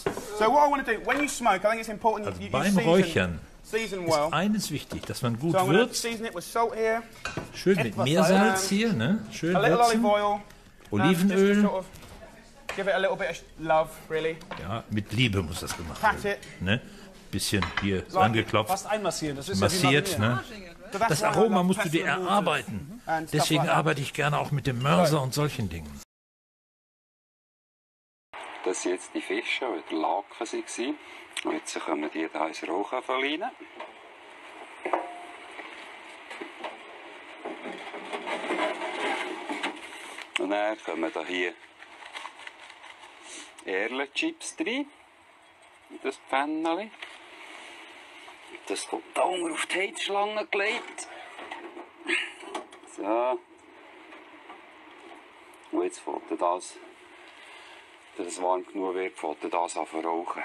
So what I want to do, when you smoke, I think it's important Also you beim Räuchern season ist well. eines wichtig, dass man gut So I'm going to würzt. season it with salt here, Schön mit Meersalz hier, ne? Schön a little olive würzen. oil, just to Olivenöl. sort of give it a little bit of love, really. Ja, mit Liebe muss das gemacht Pat werden. it. Ne? Bisschen hier angeklopft, Fast einmassieren, das ist massiert. ja wie Ne? So that's Das why I Aroma love musst du dir pestle and mortar erarbeiten. and stuff Deswegen like that. arbeite ich gerne auch mit dem Mörser und solchen Dingen. Das waren jetzt die Fische, die der Laken waren. Und jetzt kommen die hier ins Rauchofen rein. Und dann kommen hier Erlenchips rein. In das Pfännchen. Das kommt da unten auf die Heizschlange gelegt. So. Und jetzt fängt das, dass es warm genug wird, fängt das an zu rauchen.